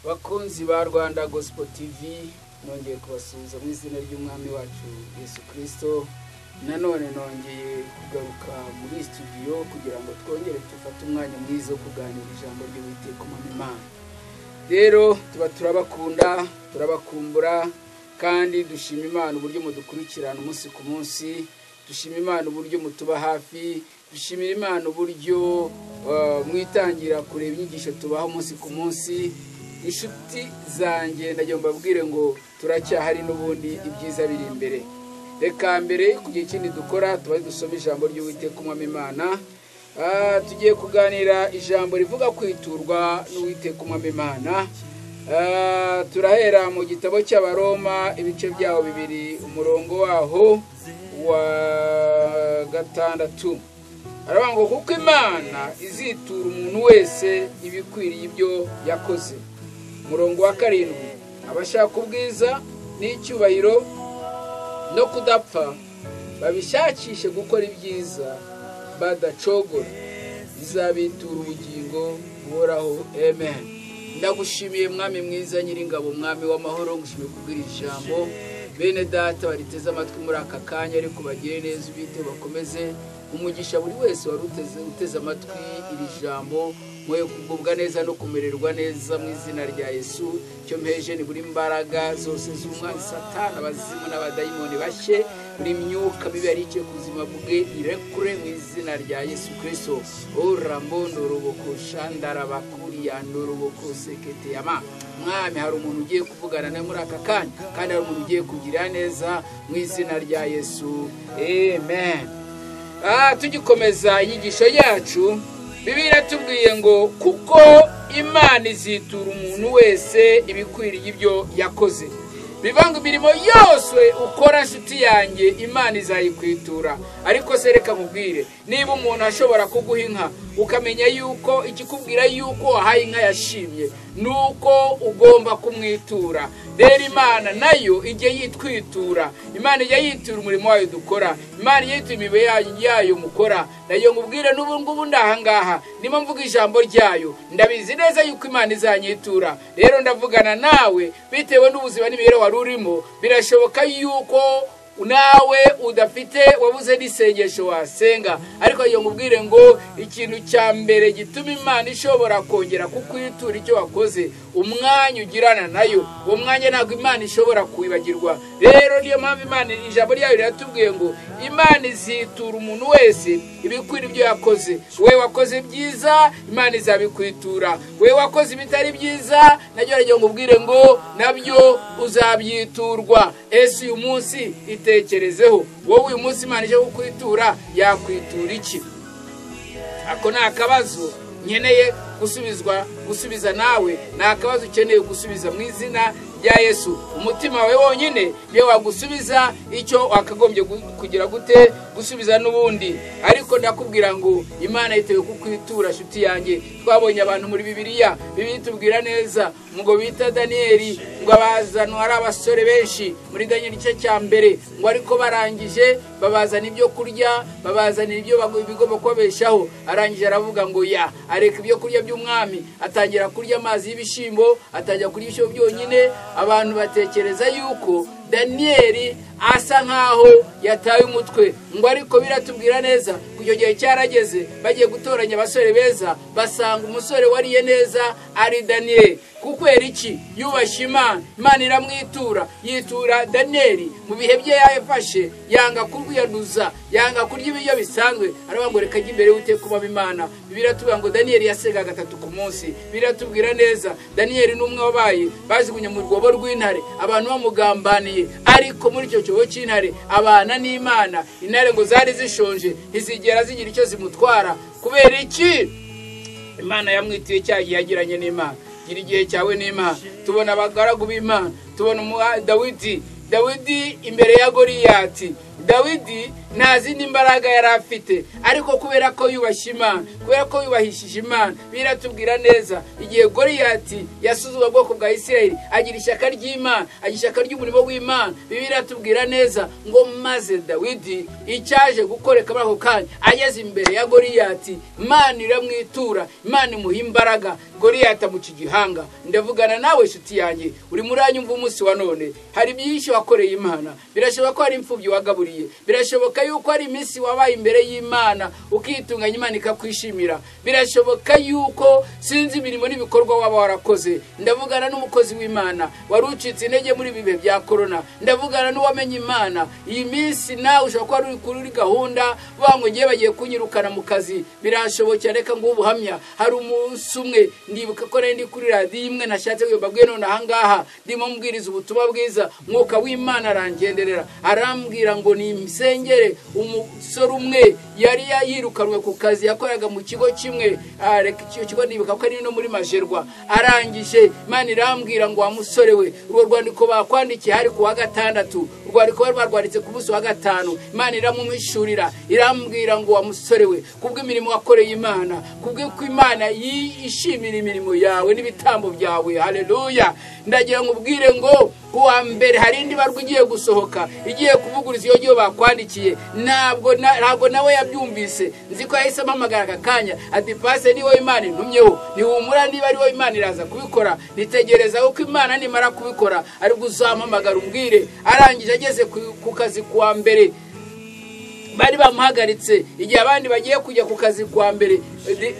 Bakunzi ba Rwanda Gospel TV, nongeye kubasuhuza mu izina ry'Umwami wacu Yesu Kristo. Nanone nongeye kugaruka muri studio kugira ngo twongere dufate umwanya mwiza wo kuganira ijambo ry'Uwiteka Umwami Imana. Rero tuba turabakunda, turabakumbura, kandi dushima Imana uburyo mudukurikirana umunsi ku munsi, dushima Imana uburyo mutuba hafi, dushimira Imana uburyo mwitangira kureba inyigisho tubaha umunsi ku munsi. Inshuti zanjye, ndagira mbabwire ngo turacyahari n'ubundi, ibyiza biri imbere. Reka mbere kugira ikindi dukora tuba dusoma ijambo ry'Uwiteka Umwami Imana. Tugiye kuganira ijambo rivuga kwiturwa n'Uwiteka Umwami Imana. Turahera mu gitabo cy'Abaroma, ibice byaho 2, umurongo waho wa 6. Aravuga ngo kuko Imana izitura umuntu wese ibikwiriye ibyo yakoze. Umurongo wa 7, abashaka ubwiza n'icyubahiro no kudapfa babishakishe gukora ibyiza badacogora, izabitura ubugingo buhoraho. Amen. Ndagushimiye Mwami mwiza Nyiringabo, Mwami w'amahoro, ngushimiye kubwira ijambo bene data bariteze amatwi muri aka kanya, ariko bagire neza, ubite bakomeze umugisha buri wese wari uteze amatwi iri jambo, mwe kugubwa neza no kumererwa neza mu izina rya Yesu. Cyo mpeje ni buri mbaraga zose z'umwanzi Satani, abazimu n'abadayimoni bashye, buri myuka mibi yari iciye ku buzima bwe irekure mu izina rya Yesu Kristo. Orambondo roboko shandara bakuriya ndoroboko sekete yama. Mwami, hari umuntu ugiye kuvugana nawe muri aka kanya, kandi hari umuntu ugiye kugira neza mu izina rya Yesu. Amen. Tugikomeza inyigisho yacu, Bibiliya iratubwiye ngo kuko Imana izitura umuntu wese ibikwiriye ibyo yakoze. Bivanga imirimo yose ukora, nshuti yanjye, Imana izayikwitura. Ariko se reka nkubwire, niba umuntu ashobora kuguha inka ukamenya yuko ikikubwira yuko wahaye inka yashimye, nuko ugomba kumwitura. Rero Imana nayo ijye yitwitura, Imana ijye yitura umurimo wayo dukora, Imana ijye yitura imirimo yayo mukora. Nayo nkubwire n'ubu ngubu ndahangaha ndimo mvuga ijambo ryayo, ndabizi neza yuko Imana izanyitura. Rero ndavugana nawe bitewe n'ubuzima n'imibereho wari urimo, birashoboka yuko nawe udafite, wabuze n'isengesho wasenga, ariko iyo nkubwire ngo ikintu cya mbere gituma Imana ishobora kongera kukwitura icyo wakoze, umwanya ugirana nayo, uwo mwanya ntabwo Imana ishobora kuwibagirwa. Rero niyo mpamvu Imana ijambo ryayo riratubwiye ngo Imana izitura umuntu wese ibikwira ibyo yakoze. We wakoze byiza, Imana izabikwitura. We wakoze ibitari byiza, nabyo rero nkubwire ngo nabyo uzabyiturwa. Ese uyu munsi itekerezeho, wowe uyu munsi Imana ije kukwitura, yakwitura iki? Ako ni akabazo nkeneye gusubizwa, gusubiza nawe ni akabazo ukeneye gusubiza mu izina rya Yesu. Umutima wawe wonyine niyo wagusubiza icyo wakagombye kugira gute gusubiza n'ubundi. Ariko ndakubwira ngo Imana yiteguye kukwitura, nshuti yanjye. Twabonye abantu muri Bibiliya, Bibiliya itubwira neza ngo bita Daniyeli, ngo abazanwa ari abasore benshi muri Daniyeli igice cya 1, ngo ariko barangije babazana ibyo kurya, babazanira ibyo bigomba kubabeshaho. Arangije aravuga ngo ya areka ibyo kurya by'umwami, atangira kurya amazi y'ibishimbo, atangira kurya ibishyimbo byonyine. Abantu batekereza yuko Daniyeli asa nkaho yataye umutwe, ngo ariko biratubwira neza icyo gihe cyarageze bagiye gutoranya abasore beza, basanga umusore wariye neza ari Daniyeli. Kukwera iki? Yubashye Imana, Imana iramwitura, yitura Daniyeli mu bihe bye yafashe, yanga kurwiyaduza, yanga kurya ibiryo bisanzwe, aravuga ngo reka njye imbere y'Uwiteka Umwami Imana. Biratubwira ngo Daniyeli yasengaga 3 ku munsi. Biratubwira neza Daniyeli n'umwe wabaye bajugunye mu rwobo rw'intare, abantu bamugambaniye, ariko muri icyo cyobo cy'intare abana n'Imana. Intare ngo zari zishonje, ntizigera zigira icyo zimutwara. Kubera iki? Imana yamwitiye cya gihe yagiranye n'Imana. Gira igihe cyawe n'Imana. Tubona abagaragu b'Imana, tubona Dawidi imbere ya Goliyati. Dawidi nta zindi mbaraga yari afite, ariko kubera ko yubashye Imana, kubera ko yubahishije Imana, biratubwira neza igihe Goliyati yasuzugura ubwoko bwa Isirayeli, agira ishyaka ry'Imana, agira ishyaka ry'umurimo w'Imana. Biratubwira neza ngo maze Dawidi icyaje gukoreka muri ako kanya, ageze imbere ya Goliyati, Imana iramwitura, Imana imuha imbaraga, Goliyati amuca igihanga. Ndavugana nawe nshuti yanjye uri muranyumva umunsi wa none, hari byinshi wakoreye Imana. Birashoboka ko hari imfubyi wagaburiye, birashoboka yuko ari iminsi wabaye imbere y'Imana ukitunganya, Imana ikakwishimira. Birashoboka yuko sinzi imirimo n'ibikorwa waba warakoze. Ndavugana n'umukozi w'Imana wari ucitse intege muri bihe bya corona, ndavugana n'uwamenye Imana iyi minsi. Nawe ushobora kuba uri kuri gahunda ngo ngiye bagiye kunyirukana mu kazi, birashobokera. Reka ngo ubuhamya, hari umunsi umwe ndibuka ko nari ndi kuri radiyo imwe nashatse mbabwiye none ahangaha ndimo mbwiriza ubutumwa bwiza, Mwuka w'Imana arangenderera arambwira ngo nimusengere umusore umwe yari yirukanwe ku kazi yakoraga mu kigo kimwe, reka icyo kigo ndibuka ko ari no muri Majerwa. Arangije Imana irambwira ngo wa musore we, urwo rwandiko bakwandikiye hari ku wa gatandatu, urwandiko bari barwanditse ku munsi wa gatanu. Imana iramumishurira irambwira ngo wa musore we, kubw'imirimo wakoreye Imana, kubw'uko Imana yishimira imirimo yawe n'ibitambo byawe. Haleluya. Ndagira ngo ubwire ngo kuwa mbere hari indi barwa igiye gusohoka, igiye kuvuguriza iyo giyo bakwandikiye. Ntabwo nawe yabyumvise, nzi ko yahise ampamagara aka kanya ati pase ni wowe Imana intumyeho, nihumura niba ari wowe Imana iraza kubikora, nitegereza uko Imana nimara kubikora ariko uzampamagara umbwire. Arangije ageze ku kazi kuwa mbere bari bamuhagaritse, igihe abandi bagiye kujya ku kazi kwa mbere,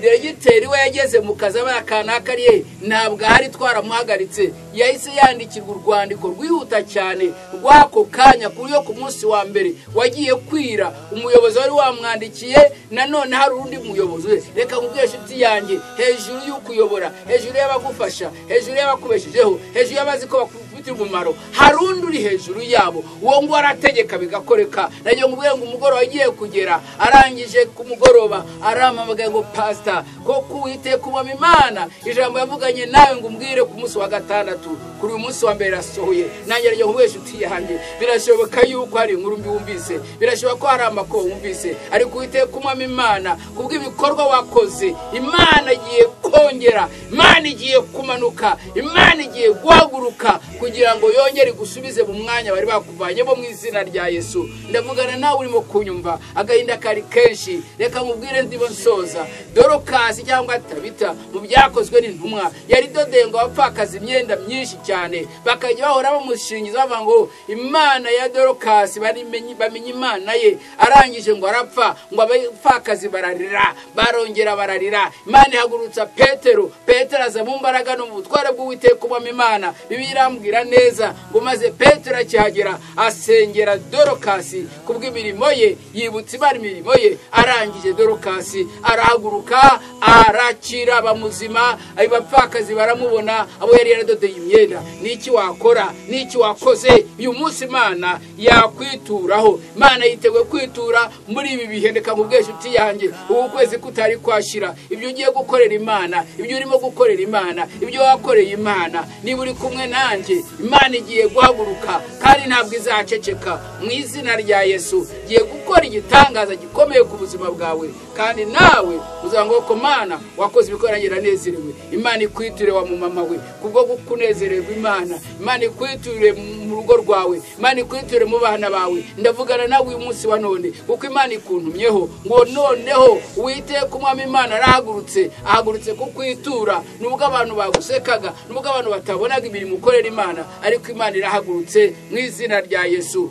diregiteri we yageze mu kazi aba akanaka ari ntabwo ahari, twaramuhagaritse. Yahise yandikirwa urwandiko rwihuta cyane rw'ako kanya kuri yo ku munsi wa mbere wagiye kwira. Umuyobozi wari wamwandikiye, nanone hari undi muyobozi. Reka nkubwire inshuti yanjye, hejuru y'ukuyobora, hejuru y'abagufasha, hejuru y'abakubeshejeho, hejuru y'abazi ko bakufitiye umumaro, hari undi uri hejuru yabo, uwo ngo arategeka bigakoreka. Nagiye nkubwire ngo umugoroba agiye kugera, arangije ku mugoroba arampamagaye ngo pastor, ko Uwiteka ubamo Imana ijambo yavuganye nawe ngo umbwire ku munsi wa gatandatu, kuri uyu munsi wa mbere rasohoye. Nanjye ryo nkubwire inshuti yanjye, birashoboka yuko hari inkuru mbi wumvise, birashoboka ko hari amakuru wumvise, ariko Uwiteka umwami Imana kubw'ibikorwa wakoze, Imana igiye kongera, Imana igiye kumanuka, Imana igiye guhaguruka kugira ngo yongere igusubize mu mwanya bari bakuvanyemo mu izina rya Yesu. Ndavugana nawe urimo kunyumva, agahinda kari kenshi. Reka nkubwire ndimo nsoza, Dorokasi cyangwa Tabita mu byakozwe n'intumwa yari dodeye ngo abapfakazi imyenda myinshi cyane, bakajya bahora bamushingiza bavuga ngo Imana ya Dorokasi bamenye Imana ye. Arangije ngo arapfa, ngo abapfakazi bararira, barongera bararira. Imana ihagurutsa Petero, Petero aza mu mbaraga no mu butware bw'Uwiteka ubamo Imana. Bibiliya irambwira neza ngo maze Petero akihagera asengera Dorokasi kubw'imirimo ye, yibutsa Imana imirimo ye. Arangije Dorokasi arahaguruka arakira abamuzima, abapfakazi baramubona, abo yari yaradodeye imyenda. Niki wakora, niki wakoze uyu munsi Imana yakwituraho. Imana yiteguye kwitura muri ibi bihe. Reka nkubwire inshuti yanjye, ubu kwezi kutari kwashira, ibyo ugiye gukorera Imana, ibyo urimo gukorera Imana, ibyo wakoreye Imana, niba uri kumwe nanjye, Imana igiye guhaguruka kandi ntabwo izaceceka. Mu izina rya Yesu igiye gukora igitangaza gikomeye ku buzima bwawe, kandi nawe uzanga ko Mana wakoze ibikoranye iranezerewe. Imana ikwiture wa mumama we kubwo gukunezererwa Imana. Imana ikwiture mu rugo rwawe, Imana ikwiture mu bana bawe. Ndavugana nawe uyu munsi wa none kuko Imana ikuntumyeho ngo noneho Uwiteka umwami Imana arahagurutse, ahagurutse kukwitura. Nubwo abantu bagusekaga, nubwo abantu batabonaga imirimo ukorera Imana, ariko Imana irahagurutse mu izina rya Yesu.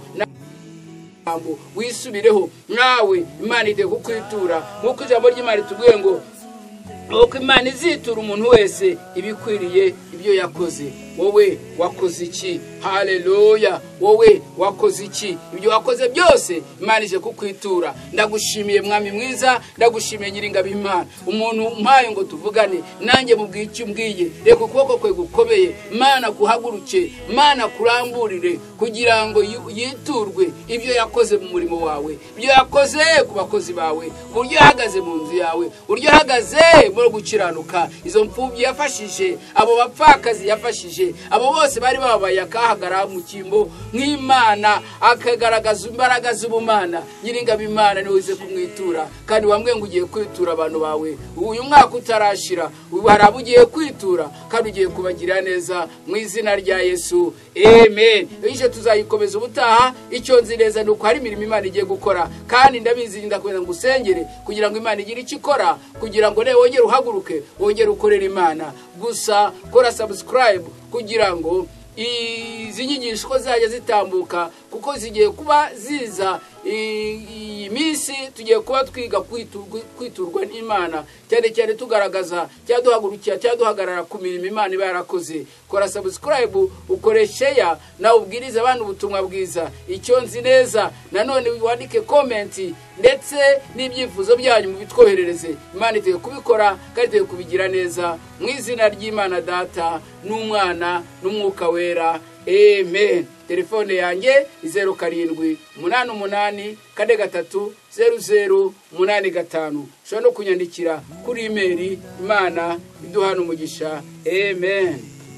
Wisubireho nawe, Imana ite kukwitura nkuko ijambo ry'Imana ritubwiye ngo uko Imana izitura umuntu wese ibikwiriye ibyo yakoze. Wowe wakoze iki? Haleluya. Wowe wakoze iki? Ibyo wakoze byose Imana ije kukwitura. Ndagushimiye mwami mwiza, ndagushimiye Nyiringabo Imana. Umuntu umpaye ngo tuvugane nanjye mubwiye icyo umbwiye, reka ukuboko kwe gukomeye Imana guhaguruke, Imana kuramburire kugira ngo yiturwe ibyo yakoze mu murimo wawe, ibyo yakoze ku bakozi bawe, uburyo yahagaze mu nzu yawe, uburyo yahagaze mu gukiranuka. Izo mfubyi yafashije, abo bapfakazi yafashije, Mose, abo bose bari babaye, akahagara mu cyimbo nk'Imana, akagaragaza imbaraga z'ubumana. Nyiringabo Imana niwe uze kumwitura, kandi wambwiye ngo ugiye kwitura abantu bawe uyu mwaka utarashira. Ubu hari abo ugiye kwitura kandi ugiye kubagirira neza mu izina rya Yesu, amen. Icyo tuzayikomeza ubutaha. Icyo nzi neza ni uko hari imirimo Imana igiye gukora, kandi ndabizi, ndakomeza ngo usengere kugira ngo Imana igire icyo ikora, kugira ngo nawe wongere uhaguruke, wongere ukorere Imana. Gusa kora subscribe kugira ngo izi nyigisho ko zizajya zitambuka, kuko zigiye kuba ziza iyi minsi. Tugiye kuba twiga kwiturwa n'Imana, cyane cyane tugaragaza cyangwa duhagurukira cyangwa duhagarara ku mirimo Imana iba yarakoze. Kora subscribe, ukore share, nawe ubwirize abantu ubutumwa bwiza. Icyo nzi neza nanone, wandike comment ndetse n'ibyifuzo byanyu mubitwoherereze. Imana itewe kubikora kandi itewe kubigira neza, mu izina ry'Imana Data n'Umwana n'Umwuka Wera, amen. Telefone yanjye ni 0788430085. Ushobora no kunyandikira kuri email. Imana iduhana umugisha, amen.